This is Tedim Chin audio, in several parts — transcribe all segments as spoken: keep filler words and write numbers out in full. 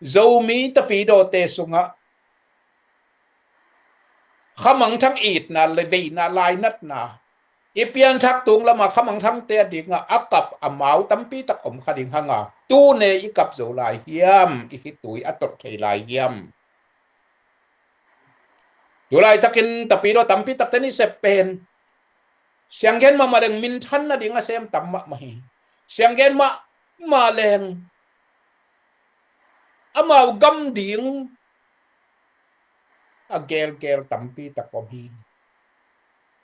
Zomi tapidawte sungah khamangthang itna le veina lainatna i pianthak tung lamah khamangthangte a dingah a kap amau tampi tak om kha ding hanga, tune i kap zo lai hiam, i khitui a tolh thei lai hiam? Tulaitakin tapidaw tampi takte nih sep pen sianggen mahmah leng minthan nading a sem tam mahmah hi. Sianggen mahmah leng amau gam ding a gelgel tampi tak om hi.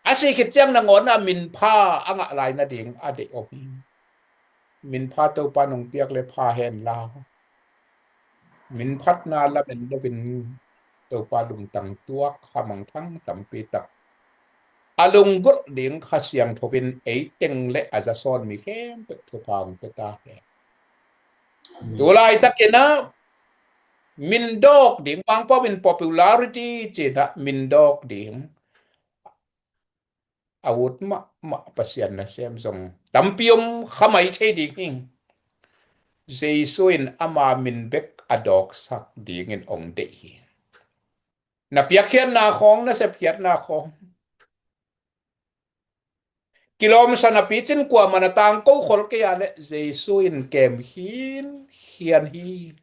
A si khit ciang nangawn a minpha a ngah lai nading a deih om hi. Minpha Topa nong piak le pha hen la, minphatna lamen loin Topa lungtang tuak khamangthang tampi tak a lunggulh ding Kha Siangtho in ei teng le a zasawn mi khempeuh thupha hong pia ta hen. Tulaitakin ah mindawk ding, Mangpau in popularity cih ah mindawk ding a ut mahmah Pasian nasem zong tampi om kha mai thei ding hi. Jesu in ama min bek a dawksak dingin ong deih hi. Na piakkhiatna khawng, na sepkhiatna khawng kilawmsa napi cin kuamah na tangko khol kei a leh Jesu in kem khin khian hi.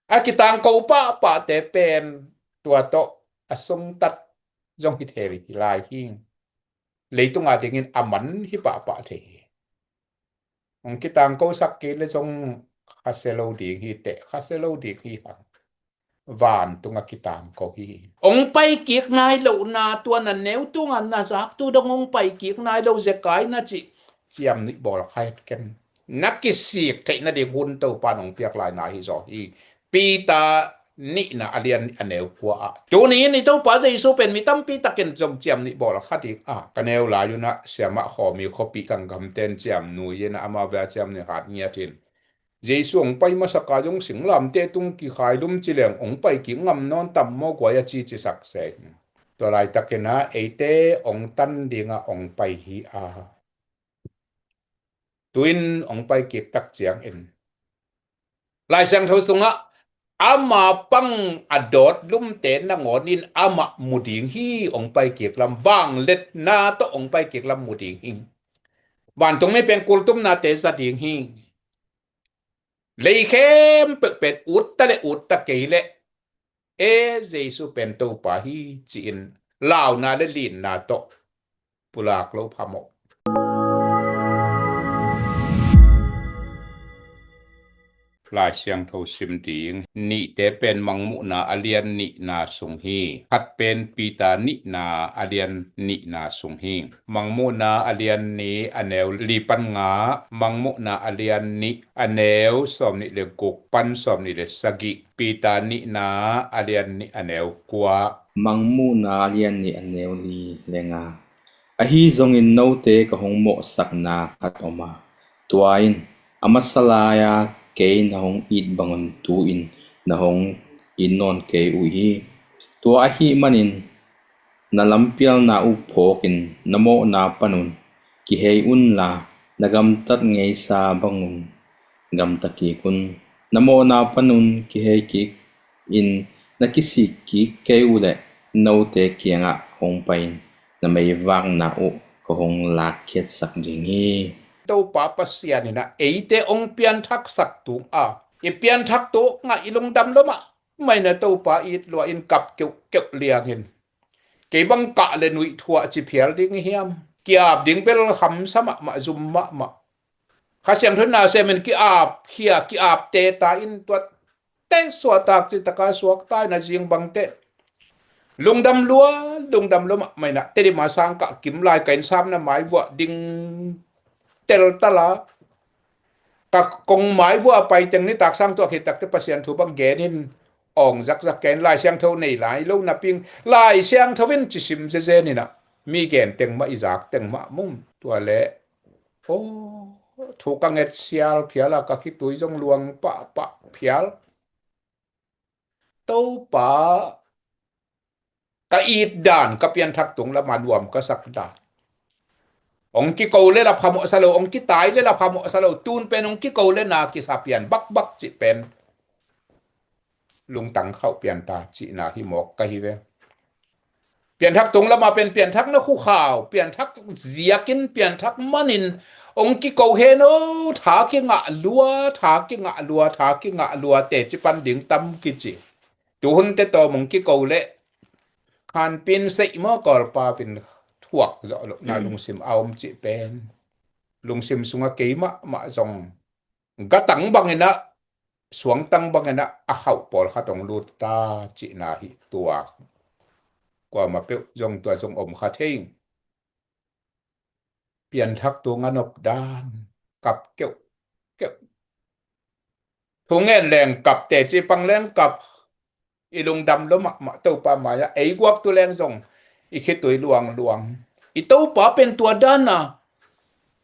A kitangko pahpahte pen tua tawh a sungtat zong hi thei hi lai hi. Leitung a dingin a man hi pahpah thei hi. Hong kitangkosak kei le zong khasia lo ding hi teh, khasia lo ding hi hang. Vantung a kitangko hi. Hong paikik nai lohna, tua na neu tunga na zaktu dong hong paikik nai lo, zekai na cih ciamnuih bawl kha het ken. Na kisik theih nading hun Topa nong piak laina hi zaw hi. Peter nihna a lian nih a neu kua ah. Tuni in i Topa Jesu pen mi tampi takin zong ciamnuih bawl kha ding ah, ka neu lai un ah siamah Khaw Mi khuapi kangkam ten ciamnuih in ah, amau bia ciamnuih hat ngiat in, Jesu hong pai masak a zong singlamteh tung kikhailum ci leng hong paikik ngam nawn tam maw guai a ci cisak se hi. Tua laitakin ah eite hong tan dingah hong pai hi a, tu-in hong paikik tak ciangin Lai Siangtho sungah ama pang a dawt lumte nangawn in amah mu ding hi, hong paikik lam, vangliatna tawh hong paikik lam mu ding hi. Vantungmi pen kultumnate za ding hi. Lei khempeuh pen utta le utta kei leh, e, Jesu pen Topa hi ci-in launa le linna tawh pulak lo phamawh. Lai Siangtho sim ding. Nihte pen Mangmuhna a lian nihna sung hi. Khat pen Peter nihna a lian nihna sung hi. Mangmuhna a lian nih a neu li pan nga, Mangmuhna a lian nih a neu sawmnih le guk pan sawmnih le sagih, Peter nihna a lian nih a neu kua. Mangmuhna a lian nih a neu li le nga. Ahi zongin note ka hong mawhsakna khat om a, tua in a masa lai-a kei na hong it bangun tu-in na hong it nawn kei uh hi. Tua ahih manin na lampialna uh phawkin na mawhna panun kihei unla, na gamtat ngeisa bangun gamta kik un. Na mawhna panun kihei kik in na kisik kik kei uh leh note kiangah hong pai-in na meivakna uh ka hong lakkhiatsak ding hi. Topa Pasian in ah eite hong pianthaksak tung a, i pianthak tung a i lungdam lo mah, mai na Topa it lua in kap keuhkeuh liangin, kei bang kah le nuih thuah ci phial ding hiam? Ki-ap ding bel hamsa mahmah, zum mahmah. Kha Siangtho in na semin ki-ap khia, ki-ap teta in tua te suahtak citaka suakta in a zing bangte. Lungdam lua, lungdam lua mahmah in ah, Tedim a sang kah kim lai ka inn sam na maivuah ding teltal a, ka kong maivuah a pai teng nitak sang tuah khit takte Pasian thu bang gen in awng zakzak ken, Lai Siangtho nei lai lo napi-in Lai Siangtho in ci sim zezen in ah, mi gen teng mah, i zak teng mah mum. Tua leh, aw, thu ka nget sial phial a, ka khitui zong luang pahpah phial. Topa ka it dan, ka pianthak tung lama nuam ka sak dan, Hong kiko le la phamawh sa lo, hong kitai le la phamawh sa lo, tun pen hong kiko le na kisa pian bakbak cih pen lungtang khauh pian ta cihna hi mawk ka hi ve. Pianthak tung lama pen pianthak na khukhau, pianthak ziakin, pianthak manin hong kiko hen o, tha kingah lua, tha kingah lua, tha kingah lua, teci pan ding tam kici. Tuhun te tawm hong kiko le khanpin seih maw, Kawlpa vin thuak zawh lohna lungsim a om cih pen lungsim sunga kei mahmah zong gatang bangin ah, suangtang bangin ah, a khauh pawlkhat hong lut ta cihna hi tua. Kuamah peuh zong tua zong om kha thei. Pianthak tunga nop dan kap keuh keuh. Thu ngen leng kap, teci pang leng kap. I lungdam lo mahmah Topa mai-ah ei guak tu leng zong i khitui luangluang. I Topa pen tua dana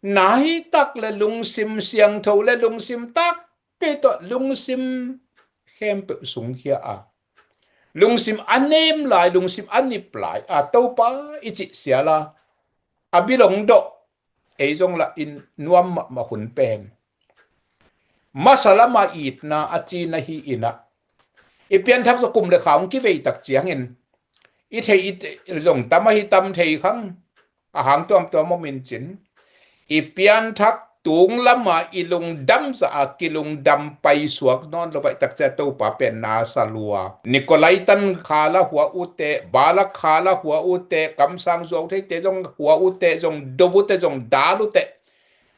nai tak le lungsim siangtho le lungsim takpi tawh lungsim khempeuh sungkhia a, lungsim a nem lai, lungsim a nip lai a Topa i cih siala a bilong dawh ei zong lah in nuam mahmah hun pen masa lama itna a cina hi inah, i pianthak zaw kum le kha hong kivei tak ciangin i theih i zong tam ahi tam thei khang, a hang tuamtuam om in cin, i pianthak tung lama i lungdam zah a kilungdam paisuak nawn lo vaih tak cia Topa pen na sa lua. Nikolaitan kha la hua ute, Balak kha la hua ute, kamsang zuau theite zong hua ute, zong dov ute, zong dal ute,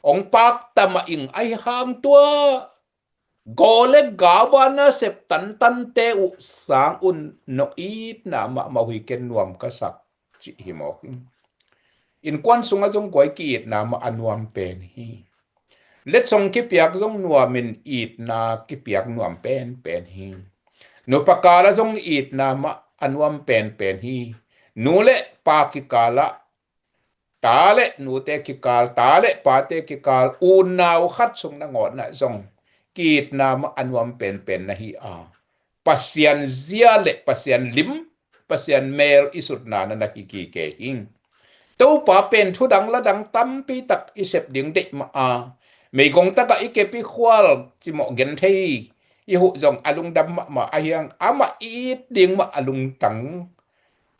hong pak tam a ing ahi hang tua gaw le gava nasep tantante uh sang un nong itna mahmah uh hi ken nuam ka sak cih hi mawk ing. Innkuan sungah zong guai ki-itna mah a nuam pen hi. Letsong kipiak zong nuamin itna kipiak nuam penpen hi. Nupa kala zong itna mah a nuam penpen hi. Nu le pa kikala, ta le nute kikal, ta le pate kikal, unau khat sung nangawnah zong ki-itna mah a nuam penpen na hi a, Pasian zia le Pasian lim, Pasian mel i sutna na na hi kike hi. Topa pen thudang ladang tampi tak i sep ding deih mah a, meigong takah i kep i khual cimawh gen thei i huh zong a lungdam mahmah ahi hang, amah i it ding mah a lungtang.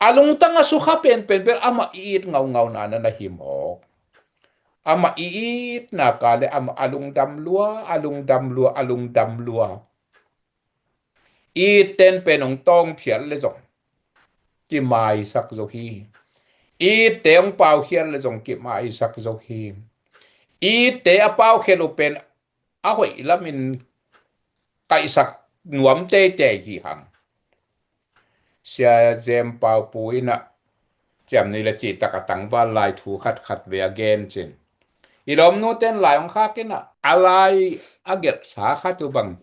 A lungtang a sukha penpen bel amah i it ngaungauna na na hi mawk. Amah i itna ka le amah a lungdam lua, a lungdam lua, a lungdam lua. Itte in pen hong tawng phial le zong kimaisak zo hi. Itte hong paukhial le zong kimaisak zo hi. Itte a paukhial uh pen a hoih lamin kaihsak nuam teitei hi hang. Sia Zem Pau Pu inah ciamni le cihtak a tangval lai thu khatkhat ve a gen cin, i lawmnu ten lai hong khak inah a lai a gelhsa khat uh bang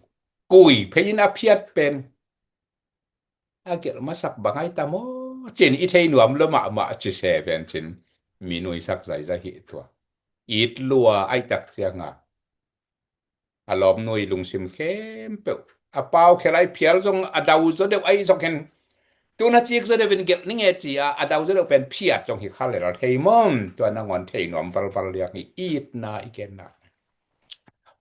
kui phei in a phiat pen a gelh masak bang ai ta maw cin, i thei nuam lo mahmah ci se ven cin, mi nuisak zaizai hi tua. It lua ai tak cianga a lawmnu i lungsim khempeuh a paukhial ai phial zong a dau zaw deuh ai zong hen, tuna cik zaw deuh in gelh ni nge ci a a dau zaw deuh pen phiat zong hi kha lel thei mawm. Tua nangawn thei nuam valval liang hi itna i genna.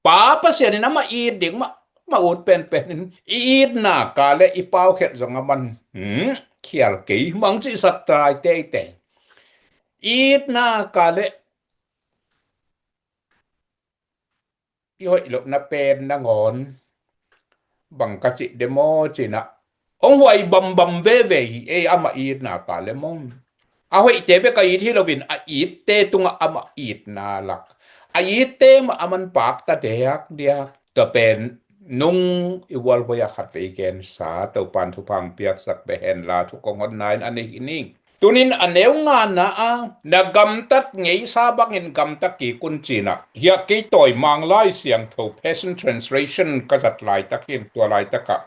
Pa Pasian in amah it ding mah, mah ut penpen in i itna ka le i paukhial zong a man, hmm, khial kei mang cihsak tai teitei. Itna ka le i hoih lohna pen nangawn bang ka cih demaw cinah hong huai bambam veve hi ei, amah itna ka le mawm. A hoihte bek a it hi loin a itte tungah amah itna lak, a itte mah a man pakta diakdiak. Tua pen nung i vualhuai a khat vei gensa Topan thupha hong piaksak beh henla thu kong honna in a nei hi ning. Tunin a neu ngana a na gamtat ngeisa bangin gamta kik un cinah, hiah kei tawi Mang Lai Siangtho Passion Translation ka zat laitak hin, tua laitakah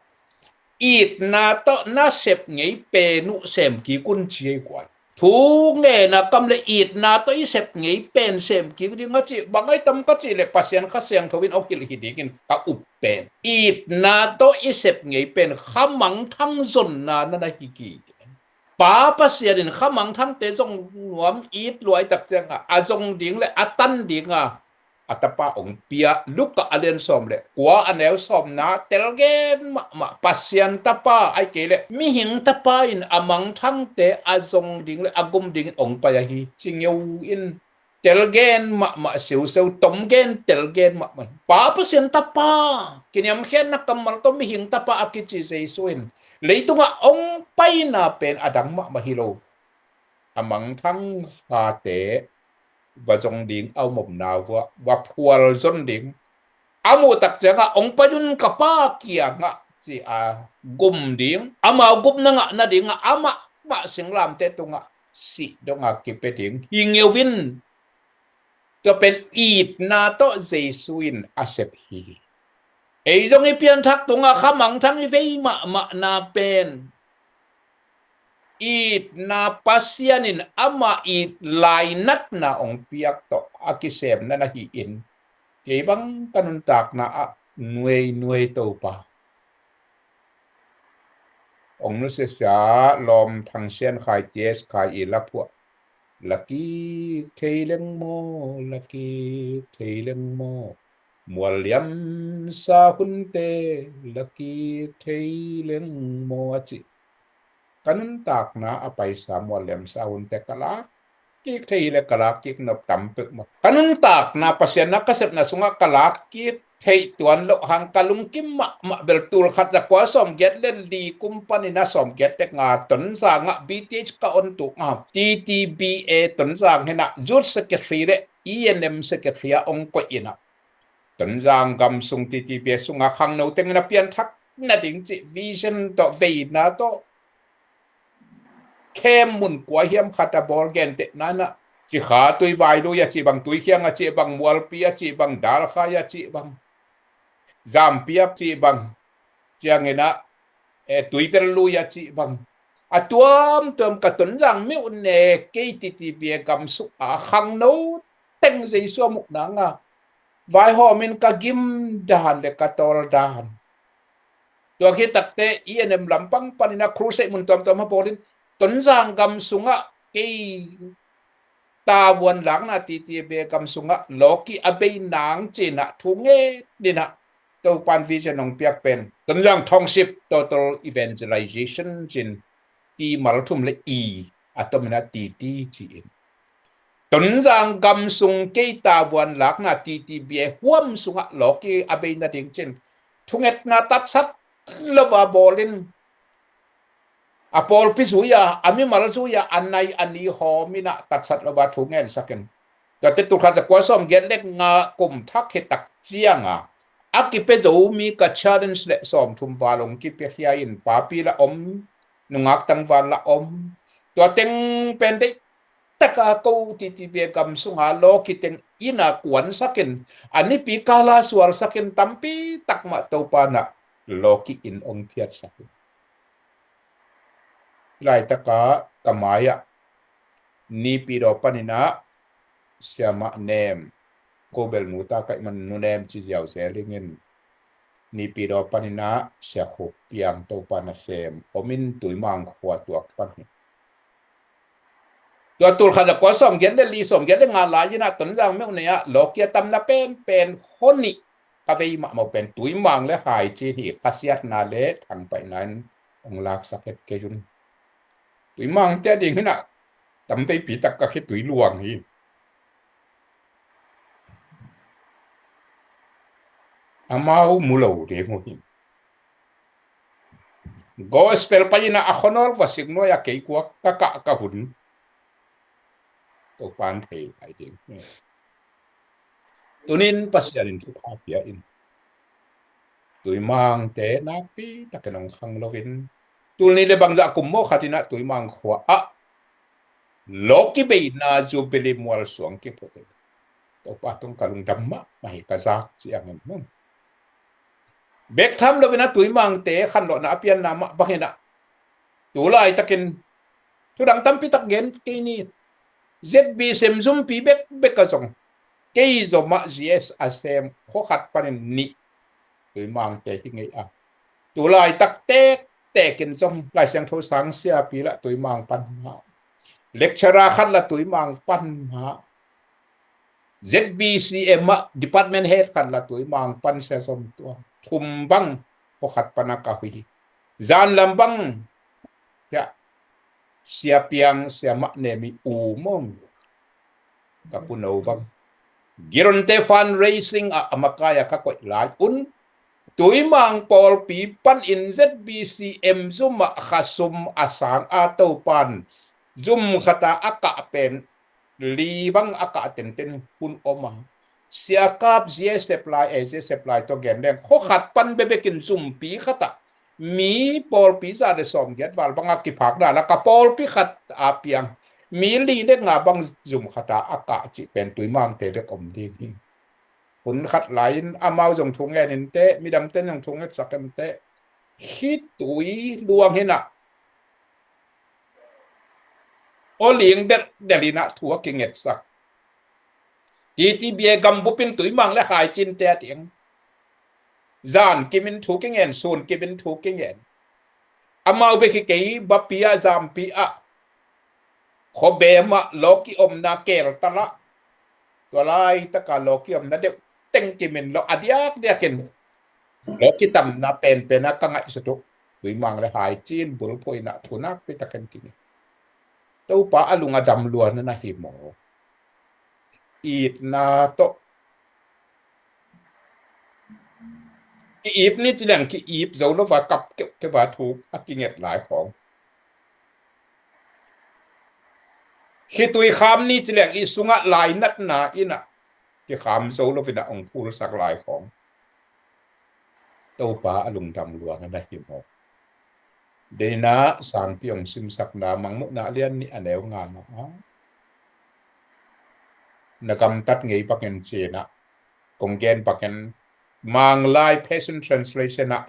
itna tawh nasep ngei pen uh sem kik un ci ei guai. Thu ngena kam le itna tawh i sep ngei pen sem kik ding a cih bang ai tam ka cih le Pasian Kha Siangtho in a hilh hi dingin ka up pen. Itna tawh i sep ngei pen khamangthang zonna na na hi kik. Pa Pasian in khamangthangte zong nuam it luai tak ciangah a zong ding le a tan dinga a tapa ong pia. Luka a lian sawm le kua a neu sawmna telgen mahmah Pasian tapa ai kei le mihing tapa in a mangthangte a zong ding le a gum dingin ong pai ahi. Ci ngeu in telgen mahmah siuseu, tomgen telgen mahmah. Pa Pasian tapa, kiniamkhiatna kammal tawh mihing tapa a kici Jesu in leitungah ong paina pen a dang mahmah hi lo. A mangthang khate va zong ding, a um omna vua va phual zon ding. A muh tak ciangah ong pai un ka pa kiangah ci a gum ding. Amau gupna ngah nadingah amah mah singlamteh tungah sih donga kipia ding hi ngeu in. Tua pen itna tawh Jesu in a sep hi. Ei zong i pianthak tungah khamangthang i vei mahmahna pen itna Pasian in amah it lainatna ong piak tawh a kisemna na hi in. Kei bang ka nuntakna ah nuainuai Topa ong nusiasia lawm Thang Sian Khai, T S Khai i la phuah. Lakik thei leng maw, lakik thei leng maw, mual liamsa hunte lakik thei leng maw a ci. Ka nuntakna a paisa mual liamsa hunte ka lak kik thei le ka lak kik nop tam pek mah. Ka nuntakna Pasian na ka sepna sungah ka lak kik theih tuan loh hang ka lungkim mahmah bel tul khat za kua sawm giat le li kum panin a sawm giat le nga Tonzang ah B T H ka on tuk a, T T B A Tonzang henah Youth Secretary le E N M Secretary a ong koih inah Tonzang gam sung T T B A sungah khangno tengin a pianthak nading cih vision tawh veina tawh khem mun kua hiam khat a bawl gentehna inah Cikha Tuivai lui a cih bang, Tuikhiang a cih bang, Mualpi a cih bang, Dalkhai a cih bang, Zampi a cih bang, cianginah eh, Tuivel lui a cih bang, a tuamtuam ka Tonzang meuh ne kei T T B A gam sung a khangno teng Jesu a muh nanga vaihawmin ka gim dan le ka tawl dan. Tua khit takteh E N M lampang panin a crusade mun tuamtuam a bawlin Tonzang gam sungah kei tavuan lakna T T B A gam sungah lawki a bei nang cinah thu ngen inah Topan vision ong piak pen Tonzang Township Total Evangelization cin T mal thum le I a tomin a T T ci-in Tonzang gam sung kei tavuan lakna T T B A huam sungah lawki a bei nading cin thungetna tatsat lova bawlin a pawlpi zui-a, a mimal zui-a, a nai a ni hawm inah tatsat lova thu ngensakin. Tuate tul khat za kua sawm giat le nga kum thak khit tak cianga a kipia Zomi ka challenge le sawmthum val ong kipia khia in papi la om, nungak tangval la om. Tua teng pen deih taka ko T T B A gam sunga lawki teng ina kuansakin a nipi kala sualsakin tampi takmah Topa nah lawki in ong phiatsakin. Laitaka ka mai-ah Nipidaw paninah siamah nem, ko bel nu ta kaih man nu nem ci ziauzel ingin Nipidaw paninah Sia Khup Piang Topa nasem omin Tuimang khua tuak pan hi. Tua tul khat za kua sawm giat le li sawm giat le nga lai inah Tonzang meuh nei-ah lawkia tamna penpen khuanih ka vei mahmah pen Tuimang le Haici hi. Khasiatna le thangpaihna in ong laksak het kei un. Tuimangte a ding hinah tam veipi tak ka khi tui luang hi. Amau mu lo ding uh hi. Gospel pai inah a khuanawl va sik nuai a kei kuak ka kah ka hun Topan thei lai ding. Tunin Pasian in thupha pia in Tuimangte nakpi takin ong khang loin tul nih le bangzah kum maw khat inah Tuimang khua ah lawki beina Jubilee mualsuang kiphut in Topa tung ka lungdam mahmah hi ka zak ciangin. Bek tham loin a Tuimangte khanlawhna a pianna mah bang inah tu laitakin thudang tampi tak gen kei ni. Z B C M zumpi bekbek a zong kei zomah G S a sem khua khat panin nih Tuimangte hi ngei a. Tu laitak tek tekin zong Lai Siangtho sang siapi lah tuimang pan mah, lecturer khat lah tuimang pan mah, Z B C M ah department head khat lah tuimang pan sia zom tua thum bang kua khat pan a ka hui hi. Zan lam bang, ya, Sia Piang, Sia Mah Nem i u mong, ka puno bang, Gironte fundraising ah a makai a ka koih lai un, tuimang pawlpi panin Z B C M zum ah kha sum a sang a Topan zum khat a a kah pen li bang a kah tenten hun om a, Sia Kap zia sep lai, e zia sep lai tawh gen leng, khua khat pan bebekin zumpi khat ah mi pawlpi za le sawmgiat val bang a kiphakna la ka pawlpi khat a piang mi li le nga bang zum khat a a kah cih pen tuimangte bek om ding hi. Hun khat lai-in amau zong thu ngen in teh, midangte zong thu ngetsak in teh, khitui luang hi nah, aw ling delh delh hi nah thu a kingetsak. Titi bia gambup in tuimang le haicin te a ting. Zan kimin thu kingen, sun kimin thu kingen. Amau bek hi kei, bapi ah, zampi ah, khuabem ah, lawki omna keltal ah, tua laitaka lawki omna deuh teng kimin lo a diakdiakin lawki tamna penpen a ka ngaihsut uh. Tuimang le haicin bulphuh in ah thu nakpi takin kingen. Topa a lung a dam lua na na hi maw? Itna tawh ki-ip ni ci leng ki-ip zo lo va kap keuhkeuh va thu a kinget lai khawng, khitui kham ni ci leng i sungah lainatna in ah kikham zo lo in ah ong phulsak lai khawng, Topa a lungdam lua na na hi maw? Deina sangpi ong simsakna Mangmuhna a lian nih a neu nga na a, na gamtat ngei bangin ci-in ah kong gen bangin, Manglai Passion Translation ah,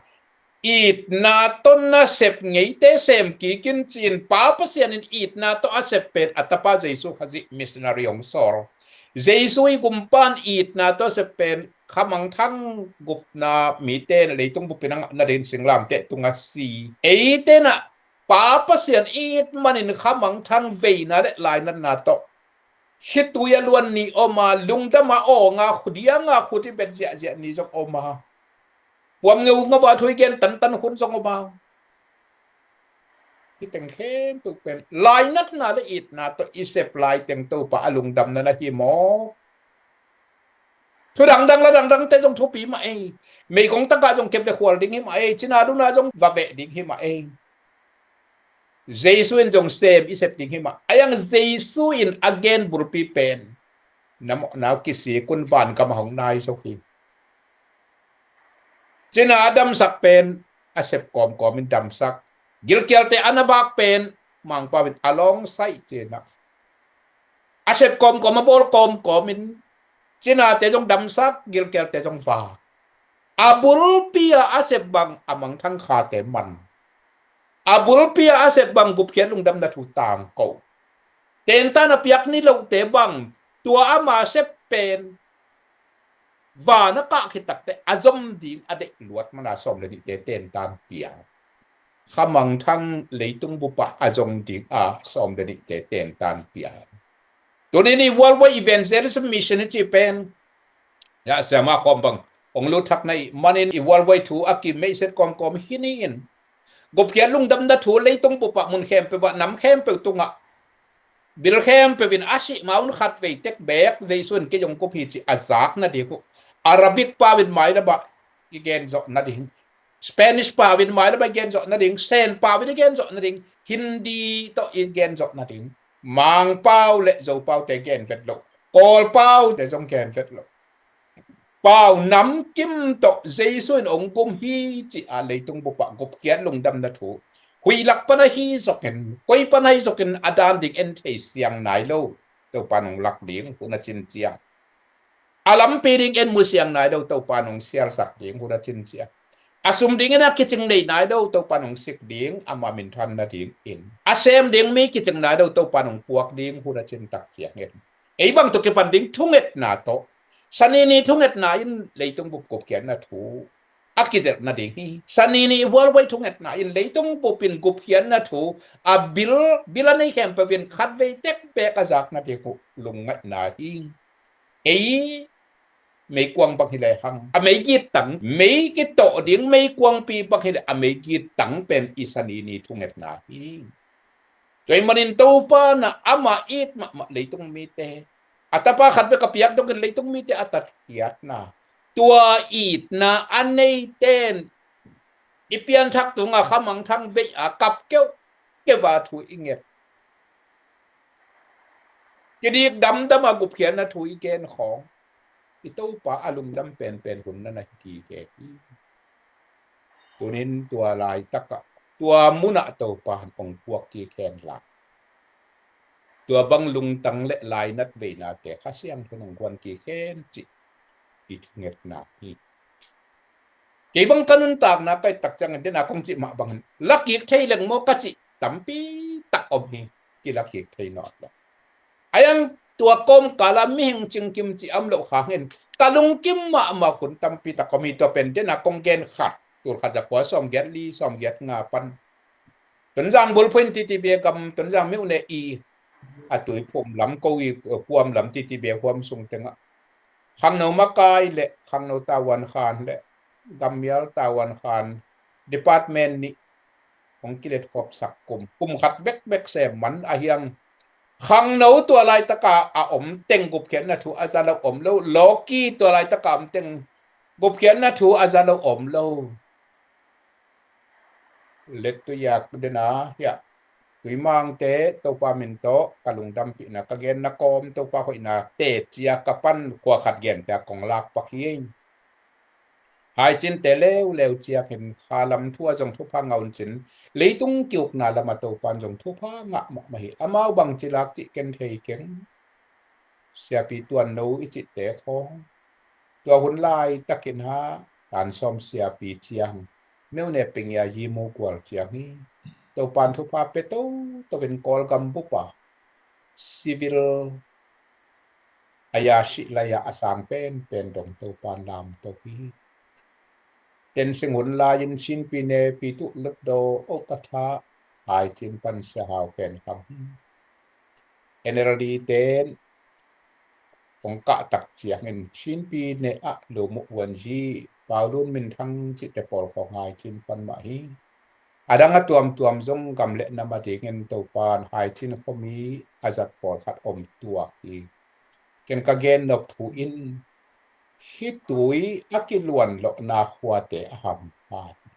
itna tawh nasep ngeite sem kik in ci-in Pa Pasian in itna tawh a sep pen a Tapa Jesu Khazih missionary hong sawl. Jesu i gumpan itna tawh a sep pen khamangthang gupna mite in leitung bup in a ngah nadingin singlamteh tungah si. Eite in ah Pa Pasian it manin khamangthang veina le lainatna tawh khitui a luan ni om a, lungdam a, awng a, khudiang a, khuti bet ziahziah ni zong om a, puam ngeu ngau a thu i gen tantan hun zong om a. Hih teng khempeuh pen lainatna le itna tawh i sep lai teng Topa a lungdamna na hi maw? Thu dangdang la dangdangte zong thupi mah ei. Meigong takah zong kep le khual ding hi mah ei. Cina duna zong va veh ding hi mah ei. Jesu in zong sem i sep ding hi mah. A iang Jesu in a gen bulpi pen na mawhna uh kisik un, van gam ah hong nai zo hi. Cina a damsak pen a sep kawmkawm in damsak. Gilkialte a na vak pen Mangpau in a lawng saih cina a sep kawmkawm, a bawl kawmkawm in cinate zong damsak, gilkialte zong vak. A bulpi a a sep bang a mangthang khate man. A bulpi a a sep bang gupkhiat lungdamna thu tangko. Tentan a piak ni lohte bang tua ama sep pen van a kah khit takteh a zom ding a deih luat mana sawm le nihte tentan pia. Khamangthang leitung bupah a zong ding a sawm le nihte tentan pia. Tuni ni worldwide evangelism mission i cih pen, ya, siama khawm bang ong lut thak na hih manin i worldwide thu a kimeihset kawmkawm hi ni in, gupkhiat lungdamna thu leitung bupah mun khempeuh ah, nam khempeuh tungah, bil khempeuh in a sih ma un khatvei tek beek Jesu in kei hong gup hi cih a zak nading uh, Arabic pau in mailam ah i gen zawh nading, Spanish pau in mailam ah i gen zawh nading, Sen pau in i gen zawh nading, Hindi tawh i gen zawh nading, Mangpau le Zopaute gen vet loh, Kawlpaute zong gen vet loh, pau namkim tawh Jesu in ong gum hi cih a leitung bupah gupkhiat lungdamna thu, huih lak pan ahi zokin, koi pan ahi zokin a dan ding en thei siang nai lo, Topa in ong lak ding hun a cin ciang. A lampi ding en mu siang nai lo, Topa in ong sialsak ding hun a cin ciang. A sum ding in a kicing nei nai lo, Topa in ong sik ding, ama minthan nading in. A sem ding mi kicing nai lo, Topa in ong puak ding hun a cin tak ciangin, ei bang tawh kipan ding thungetna tawh, Sanini thungetna in leitung bup gupkhiatna thu a kizelh nading hi. Sanini vualvai thungetna in leitung bupin gupkhiatna thu a bil, bil a nei khempeuh in khatvei tek beek a zak nading uh lungngaihna hi. Ei meikuang bang hi lehang a meigit tang, mei kitawh ding meikuangpi bang hi leh a meigit tang pen i sanini thungetna hi. Tua ahih manin Topa na amah it mahmah leitung mite, a tapa khat bek a piak dongin leitung mite a tatkhiatna, tua itna a neiten i pianthak tunga khamangthang vei a kap keuhkeuh a thu i nget, kidik damdam a gupkhiatna thu i gen khawng, i Topa a lungdam penpen hun na na hi kik hi. Tunin tua laitakah tua munah Topa in hong puak kik hen la, tua bang lungtang le lainat veinate Kha Siangtho in hong guan kik hen cih i thungetna hi. Kei bang ka nuntakna ka et tak ciangin dena kong cih mah bangin la kik thei leng maw ka cih tampi tak om hi. Kila kik thei nawn lo. A iang tua kawmkala mihing cingkim cih a om loh hangin ka lungkim mahmah hun tampi tak om hi. Tua pen dena kong gen khat, tul khat za kua sawmgiat li sawmgiat nga pan Tonzang bulphuh in T T B gam, Tonzang miuh ne i a Tuiphum lam, ko i Kuam lam T T B huam sung tengah khangno makai le khangno tavuan khan le gammial tavuan khan department nih hong kilet khopsak kum, kum khat bekbek sem man a hiang khangno tua laitaka a om teng gupkhiatna thu a za lo om lo, lawki tua laitaka a om teng gupkhiatna thu a za lo om lo. Lettuiak dena hiah Tuimangte Topa min tawh ka lungdampihna ka genna kawm Topa hoihna te cia ka pan khua khat gente a kong lak pak hi. Haicinte leuleu ciangin khalam thu a zong thupha ngah un cin, leitung kiukna lama Topan zong thupha ngah mahmah hi. Amau bangci lak cih ken thei keng. Siapi tuanno i cihte khawng tua hun laitakin ha tan sawm siapi ciang meuh ne ping ia yi mu gual ciang hi. Topan thupha pe toto in Kawlgam bupa civil a ia sih lai-a a sang penpen dong Topan lamto hi. Tensing hun lai-in Chinpi ne Pi Tuh Lut Do Okatha Haicin pan Sia Hau Khen Kham hi. N L D ten kong kah tak ciangin Chinpi ne ah Lumuh Vuanzi, Paulun Minthang cihte pawl khawng Haicin pan mah hi. A dang a tuamtuam zong gam le nam a dingin Topan Haicin khuami a zat pawlkhat om tuak hi. Ken ka gen nop thu in khitui a kiluan lohna khuate a hampha hi.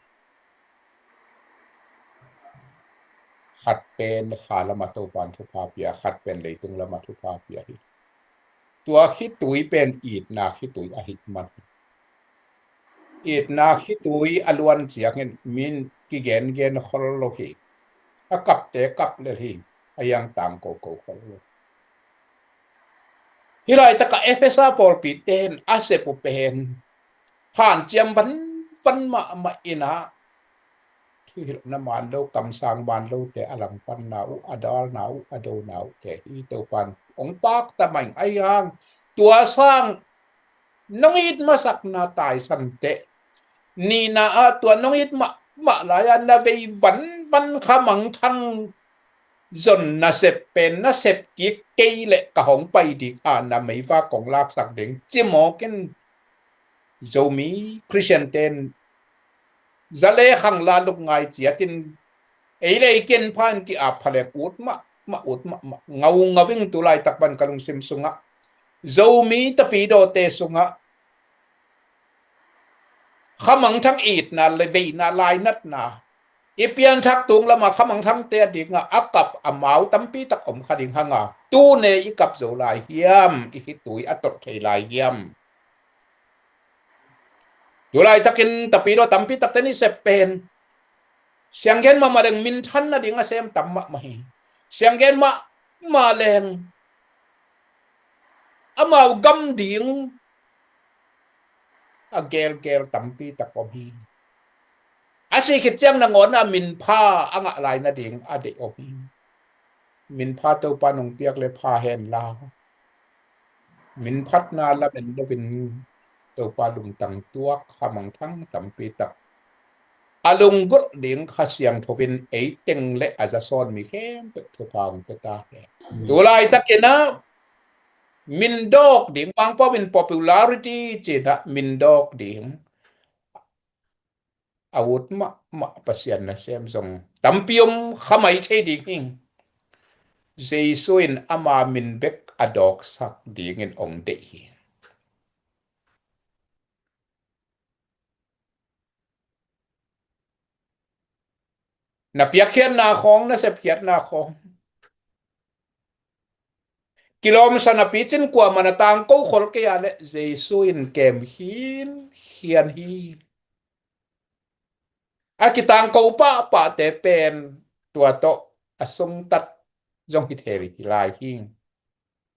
Khat pen kha lama Topan thupha pia, khat pen leitung lama thupha pia hi. Tua khitui pen itna khitui ahih man hi. Itna khitui a luan ciangin min kigengen khol lo hi. A kapte kap lel hi. A iang tang koko khol lo. Hih laitaka Efesa pawlpi ten a sep uh pen hanciam vanvan mahmah inah thuhilhna man lo, kamsang man lote a langpanna uh, a dalna uh, a dona uh te hi. Topan hong pakta mah ing. A iang tua sang nong it masakna taisan teh, nihna ah tua nong it mahmah lai-a na vei vanvan kha mangthang zon nasep pen nasep kik kei leh ka hong pai dik a na meivak kong laksak ding ci mawk in. Zomi Khristian ten zale khang la luk ngai ciatin ei le ei ken phan ki-ap phalek ut mahmah, ut mahmah, ngaungau ing. Tu laitak pan ka lungsim sungah Zomi tapidawte sungah khamangthang itna le veina lainatna, i pianthak tung lama khamangthangte a dingah a kap amau tampi tak om kha ding hanga, tune i kap zo lai hiam, i khitui a tolh thei lai hiam? Tu laitakin tapidaw tampi takte ni sep pen sianggen mahmah leng minthan nading a sem tam mahmah hi. Sianggen mahmah leng amau gam ding a gelgel tampi tak om hi. A si khit ciang nangawn a minpha a ngah lai nading a deih om hi. Minpha Topa nong piak le pha hen la, minphatna lamen loin Topa lungtang tuak khamangthang tampi tak a lunggulh ding Kha Siangtho in ei teng le a za sawn mi khempeuh thupha hong pia ta hen. Tu laitakin ah min dawk ding, Mangpau in popularity ci-in ah min dawk ding a ut mahmah Pasian nasem zong tampi om kha mai thei ding hi. Jesu in ama min bek a dawksak dingin hong deih hi. Na piakkhiatna khawng, na sepkhiatna khawng, kilawmsa napi cin kuamah na tangko khol kei a leh Jesu in kem khin khian hi. A kitangko pahpahte pen tua tawh a sungtat zong hi thei hi lai hi.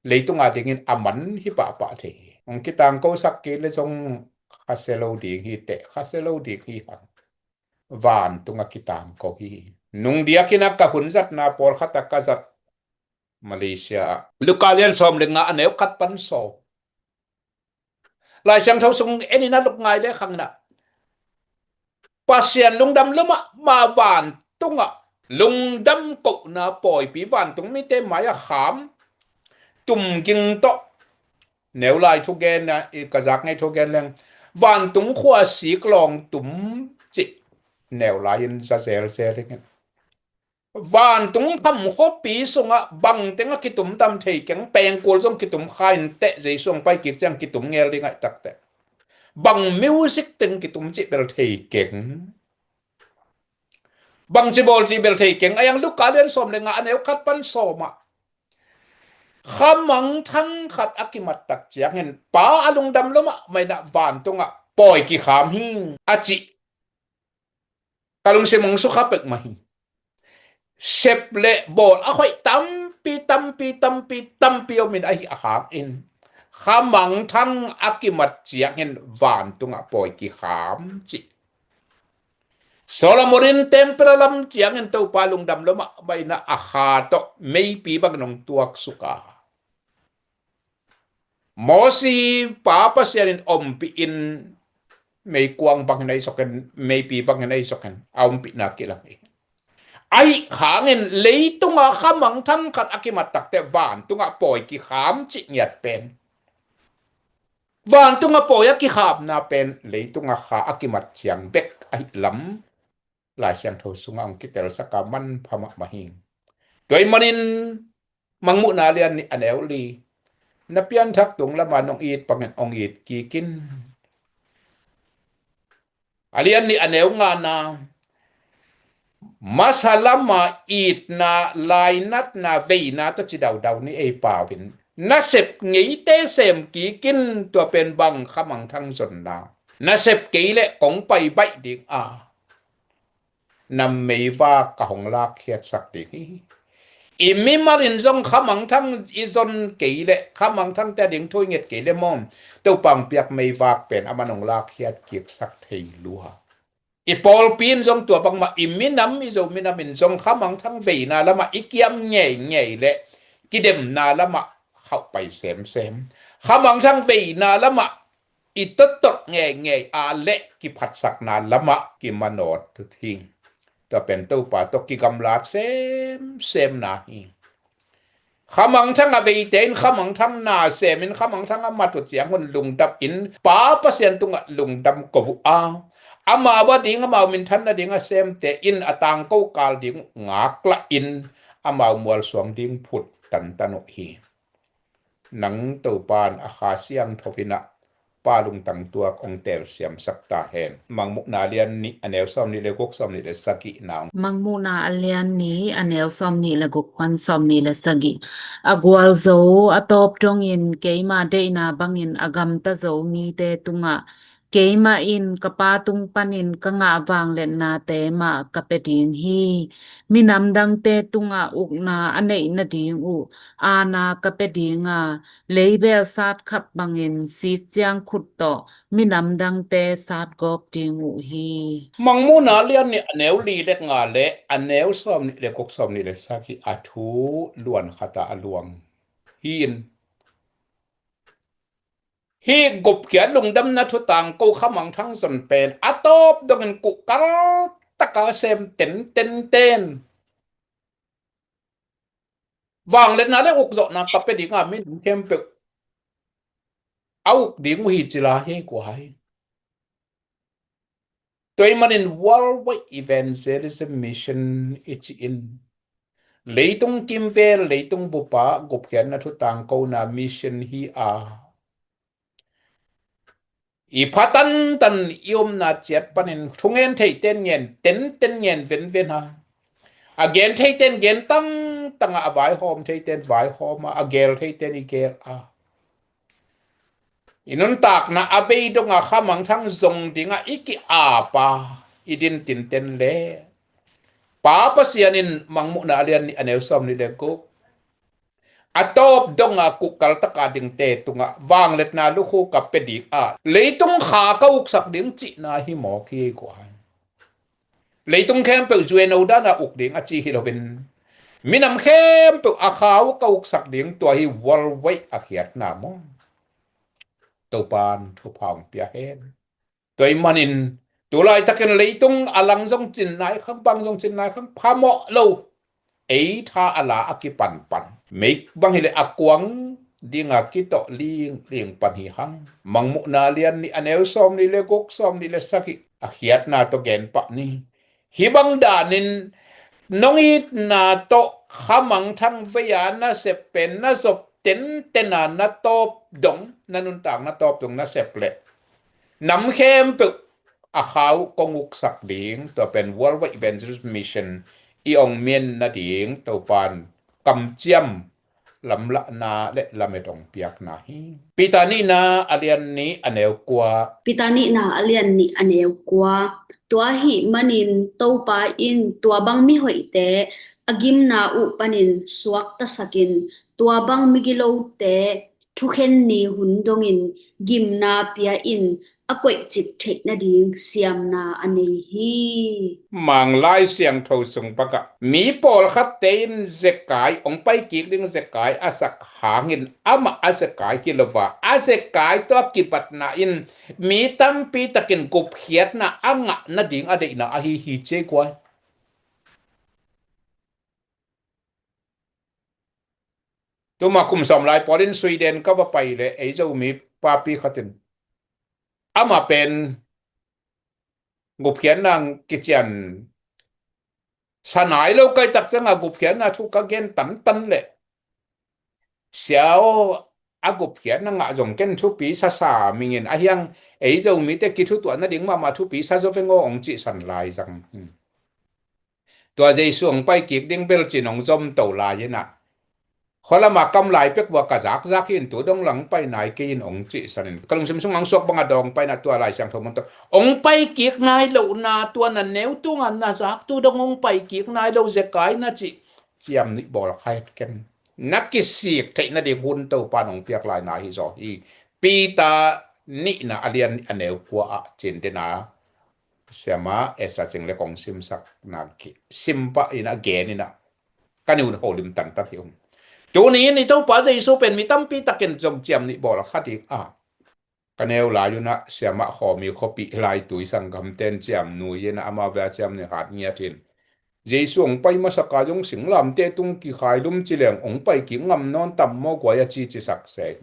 Leitung a dingin a man hi pahpah thei hi. Hong kitangkosak kei le zong khasia lo ding hi teh, khasia lo ding hi hang. Vantung a kitangko hi. Nung diakin a ka hun zatna pawlkhat a ka zat Malaysia ah, Luka lian sawm le nga a neu khat pan sawm. Lai Siangtho sung en in a luk ngai le khang in ah, Pasian lungdam lo mahmah vantungah lungdam kohna pawipi vantung mite mai-ah kham tumging tawh, neu lai thugen ah, i ka zak ngei thugen leng, vantung khua sik lawng tum cih neu lai-in za zelzel dingin. Vantung tham khuapi sungah bang teng a kitum tam thei keng, pengkul zong kitum kha in teh, Jesu hong pai kik ciang kitum ngel ding aih tak teh. Bang music teng kitum cih bel thei keng. Bang ci bawl cih bel thei keng. A yang Luka lian sawm le nga a neu khat pan sawm ah, khamangthang khat a kimat tak ciangin, Pa a lungdam lo mahmah in ah vantungah pawi kikham hi a cih ka lungsim hong sukha peuhmah hi. Sep le bawl a hoih tampi, tampi, tampi, tampi om in ahi a hangin, khamangthang a kimat ciangin vantungah pawi kikham cih. Solomon in tempel a lam ciangin Topa lungdam lo mahmah in ah a kha tawh meipi bangin hong tuaksuk a, Mosi pa Pasian in ompih in meikuang bangin a i sok in, meipi bangin a i sok in, a ompihna kilang hi. Ahi hangin leitunga khamangthang khat a kimat tak teh vantunga pawi kikham cih ngiat pen, vantunga pawi a kikhamna pen leitunga kha a kimat ciang bek ahi lam Lai Siangtho sungah hong kitelsak a manpha mahmah hi. Tua ahih manin Mangmuhna lian nih a neu li, na pianthak tung lama nong it bangin hong it kik in. A lian nih a neu ngana, masa lama itna, lainatna, veina tawh ci daudau ni ei pau in, nasep ngeite sem kik in. Tua pen bang? Khamangthang zonna. Nasep kei leh kong pai baih ding a, na meivak ka hong lakkhiatsak ding hi. I mimal in zong khamangthang i zon kei leh, khamangthangte a ding thu i nget kei leh maw, Topa hong piak meivak pen aman hong lakkhiat kiksak thei lua. I pawlpi in zong tua bangmah, i minam, i Zo minam in zong khamangthang veina lamah i kiam ngeingei leh kidemna lamah khauhpai semsem. Khamangthang veina lamah i tottot ngeingei a leh kiphatsakna lamah kimanawt thut hi. Tua pen Topa tawh kigamlat semsemna hi. Khamangthang a veite in khamangthang na semin khamangthang a mat uh ciang hun lungdam in, Pa Pasian tungah lungdam ko uh a, amau a ding, amau minthan nading a semte in a tangko kal ding uh ngaklah in, amau mualsuang ding phut tantan uh hi. Nang Topa in a Kha Siangtho in ah pa lungtang tuak hong telsiamsak ta hen. Mangmuhna lian nih a neu sawm nih le guk, sawm nih le sagih nang. Mangmuhna a lian nih a neu sawm nih le guk pan sawm nih le sagih. A gualzo a tawp dongin keima deihna bangin a gamta zo mite tungah keimah in ka Pa tung panin ka ngah vangliatnate mah ka pia ding hi. Minam dangte tungah ukna a neih nading uh, aana ka pia ding a, leibel satkhap bangin sik ciang khut tawh minam dangte satgawp ding uh hi. Mangmuhna lian nih a neu li le nga le a neu sawm nih le guk, sawm nih le sagih a thu luan khat ah a luang hi in, Hih gupkhiat lungdamna thu tangko khamangthang zon pen a tawp dongin kuhkal taka sem tenten ten. Vangliatna le ukzawhna ka pia dinga minam khempeuh a uk ding uh hi ci lai hi kua hai. Tua ahih manin Worldwide Evangelism Mission i ci in leitung kimvel, leitung bupa gupkhiatna thu tangkona mission hi a, i pha tantan i omna ciat panin thungen theiten ngen, tenten ngen venven ha. A gen theiten gen tangtang a, a vaihawm theiten vaihawm a, a gel theiten i gel a. I nuntakna a bei donga khamangthang zong dinga i ki-ap a, i din tinten le Pa Pasian in Mangmuhna a lian nih a neu sawm nih le guk a tawp donga kuhkal taka dingte tungah vangliatna lukhu ka pia ding a, leitung kha ka uksak ding cihna hi mawk hi kua hai. Leitung khempeuh zueno dana uk ding a ci hi loin, minam khempeuh a kha uh ka uksak ding, tua hi worldwide a khiatna maw. Topan thupha hong pia hen. Tua ahih manin tu laitakin leitung a lang zong cin nai khang, bang zong cin nai khang, phamawh lo. Ei tha a la a kipanpan, meik bang hileh a kuang dinga kitawh lingling pan hi hang. Mangmuhna lian nih a neu sawm nih le guk, sawm nih le sagih a khiatna tawh gen pah ni. Hih bang danin nong itna tawh khamangthang vei-a na sep pen na zop tentena na tawp dong, na nuntak na tawp dong na sep leh nam khempeuh a kha uh kong uksak ding, tua pen Worldwide Evangelist Mission i ong mian nading Topan kamciam lamlahna le lamet ong piakna hi. Peter nihna a lian nih a neu kua. Peter nihna a lian nih a neu kua. Tua ahih manin Topa in tua bang mihoihte a gimna uh panin suaktasakin, tua bang migilote thukhen ni hun dongin gimna pia in a koihcip theih nading siamna a nei hi. Mang Lai Siangtho sung bakah mi pawlkhatte in zekai, ong paikik ding zekai a sak hangin amah a zekai hi lova, a zekai tawh a kibatna in mi tampi takin gupkhiatna a ngah nading a deihna ahi hi ci ei kua. Tuma kum sawm lai pawlin Sweden ka va pai leh ei Zomi papi khatin amah pen gupkhiatna kician sa nai lo kai tak cianga gupkhiatna thu ka gen tantan leh, sia aw, a gupkhiatna ngah zong ken thupi sasa mingin a hiang ei Zomite kithutuah nading mahmah thupi sa zo veng aw ong cihsan lai zang. Tua Jesu ong paikik ding bel cin ong zom to lai inah, khualama kam lai pek vua ka zakzak hi in tu dong lang pai nai kei in ong cihsan in, ka lungsim sung ang suak banga dawng paina tua Lai Siangtho mun tawh ong paikik nai lohna, tua na neu tunga na zak tu dong ong paikik nai lo zekai na cih ciam nih bawl kha het ken. Na kisik theih nading hun Topan ong piak laina hi zaw hi. Peter nihna a lian nih a neu kua ah cin dena siama esa cing le kong simsak na ki simpah ina gen ina ka niun holim tantan hi ung. Tuni in i Topa Jesu pen mi tampi takin zong ciam nih bawl kha ding a, ka neu lai unah siamah khawmi khuapi lai tui sanggamten ciam nui ina ama vea ciam nih hat ngiat hin. Jesu ong pai masaka zong singlamte tung kikhai lum ci leng ong pai kik ngam nawn tam maw guai a ci cisak se.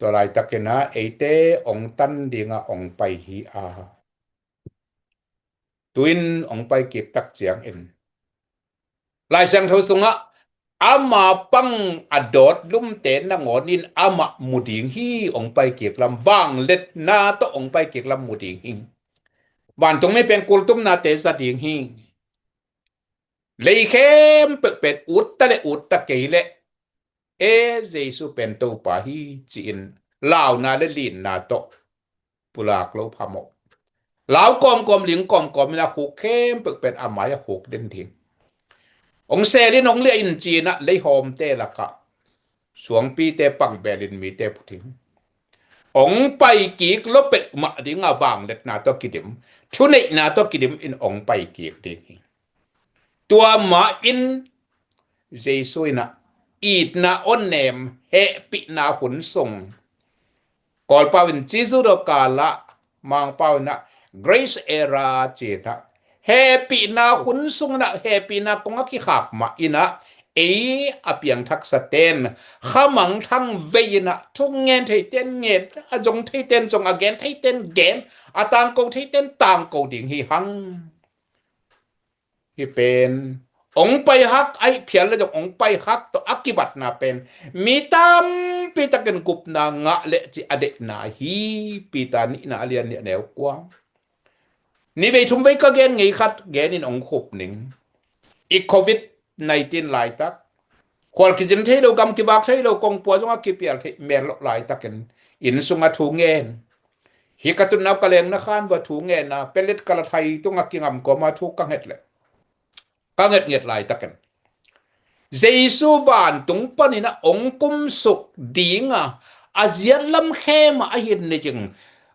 Tua laitakina eite ong tan dinga ong pai hi a, tuin ong pai kik tak ciangin Lai Siangtho sungah ama pang a dawt lumte nangawn in amah mu ding hi, ong pai kik lam, vangliatna tawh ong pai kik lam mu ding hi. Vantung mi peng kultumnate za ding hi. Lei khempeuh pen utta le utta kei leh e Jesu pen Topa hi ci-in launa le linna tawh pulak lo phamawh. Lau kawmkawm ling kawmkawm in a khuk khempeuh pen a mai a khuk den ding. Ong sel in ong liah in ci-in ah leihawmte lakah suangpite pangbelin mite phuthing. Ong pai kik lo peuhmah dinga vangliatna tawh kidim, thuneihna tawh kidim in ong pai kik ding hi. Tua mah in Jesu inah itna awnem hehpihna hun sung Kawlpau in Jesu do kala, Mangpau in ah Grace Era ci-in ah, hehpihna hun sung in ah hehpihna kong a kikhak mah in ah, ei a piangthaksa ten khamangthang vei in ah, thu ngen thei ten ngen, a zong thei ten zong, a gen thei ten gen, a tangko thei ten tangko ding hi hang. Hih pen ong pai hak, ahi phial le zong ong pai hak tawh a kibatna pen mi tampi takin gupna ngah leh cih a deihna hi. Peter nihna a lian nih a neu kua. Ni vei thum vei ka gen ngei khat genin ong khup ning. I covid nineteen laitak, khual kizin thei lo, gam kivak thei lo, kongpua zong a kipial thei mel loh laitakin inn sunga thu ngen. Hih ka tutna uh ka lengna khan va thu ngen a, pelet ka la thai tunga kingam kawma thu ka nget leh, ka ngetnget laitakin Jesu vantung panin ah ong kumsuk ding a, a ziat lam khe mah ahi ni cing.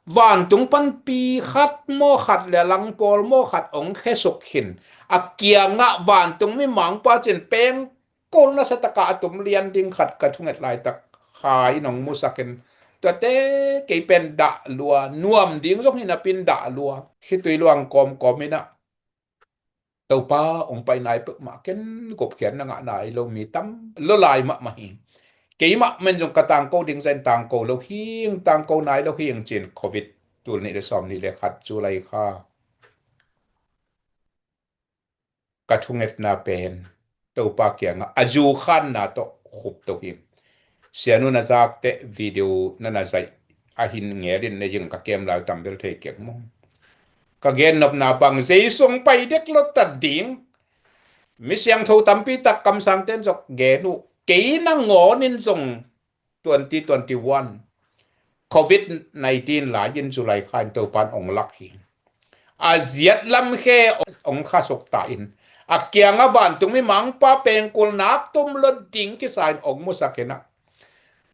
Vantung pan pi khat maw khat le a lang pawl maw khat ong khesuk hin, a kiangah vantung mimangpa cin pengkul nasa taka a tum lian ding khat ka thunget laitak Kha in ong musakin, tuate kei pen dah lua, nuam ding zong hi napi in dah lua, khitui luang kawmkawm in ah Topa ong pai nai peuhmah ken gupkhiatna ngah nai lo mi tam lua lai mahmah hi. Keimah men zong ka tangko ding zah in tangko lo hing, tangko nai lo hing ci-in covid tul nih le sawm nih le khat July kha ka thungetna pen Topa kiangah a zukhanna tawh khup to hi. Sianu na zakte video na na zaih a hin ngelin ne zing ka kem lai tam bel thei kek maw. Ka gennopna bang Jesu ong pai dek lo ta ding. Mi siangtho tampi tak kamsang ten zong gen uh, kei nangawnin zong twenty twenty-one covid nineteen lai-in July kha in Topan ong lak hi. A ziat lam khe ong khasuk ta in, a kianga vantung mimangpa pengkul nak tum lo ding kisa in ong musak in ah,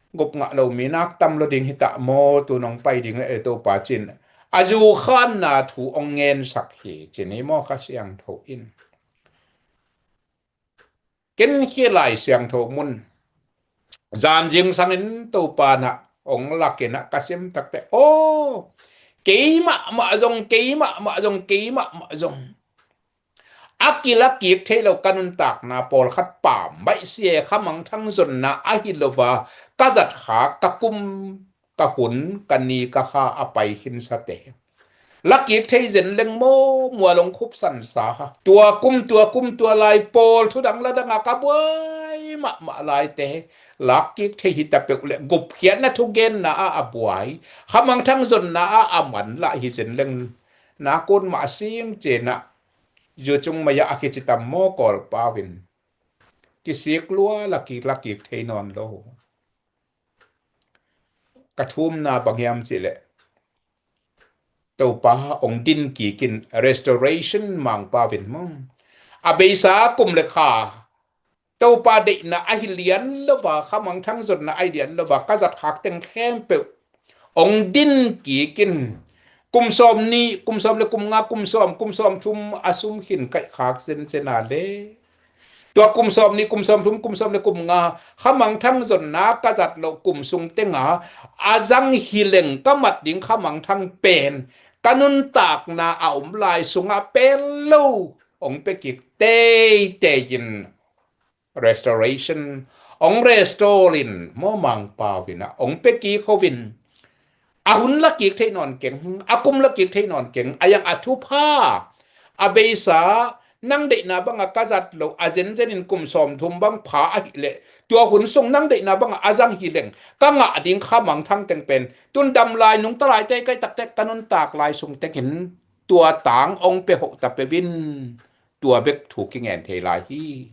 gup ngah lo mi nak tam lo ding hi ta maw, tu nong pai ding e Topa cin, a zukhanna thu ong ngensak hi cin hi maw Kha Siangtho in. Ken hi Lai Siangtho mun zan zingsangin Topa na ong lakin ah ka sim takte, aw, keimah mah zong, keimah mah zong, keimah mah zong a kilakik thei lo ka nuntakna pawlkhat pam baih si e, khamangthang zonna ahi lova ka zat khak, ka kum, ka hun, ka ni, ka kha a pai khinsate lakik thei zen leng maw, mual ong khupsansa ha. Tua kum, tua kum, tua lai pawl thudang ladanga ka buai mahmah laite lakik thei hi ta peuh le gupkhiatna thugenna ah a buai, khamangthang zonna ah a man lah hi zen leng, nakun mah a sing cin ah, zu cung mai-ah a kicitam maw Kawlpau in, kisik lua, lakik, lakik thei nawn lo. Ka thumna bang hiam cih leh, Topa ong din kikin restoration Mangpau in maw, a beisa kum le kha Topa deihna ahi lian lova, khamangthang zonna ahi lian lova ka zat khak teng khempeuh ong din kikin, kum sawm nih, kum sawm le kum nga, kum sawm, kum sawm thum a sum khin kaih khak zenzen a le, tua kum sawm nih, kum sawm thum, kum sawm le kum nga khamangthang zonna ka zat loh kum sung tenga a zang hi leng ka mat ding khamangthang pen ka nuntakna a om lai sungah pel lo ong pia kik teitei in, restoration, ong restore in maw Mangpau in ah ong pia kik ho in, a hun lakik thei nawn keng, a kum lakik thei nawn keng, a yang a thupha, a beisa nang deihna banga ka zat lo a zenzen in kum sawm thum bang pha ahi leh, tua hun sung nang deihna banga a zang hi leng ka ngah ding khamangthang teng pen tun dam lai, nungta laite, kaih takte ka nuntak lai sung tengin tua tang ong pia hoh ta peuh in, tua bek thu kingen thei lai hi.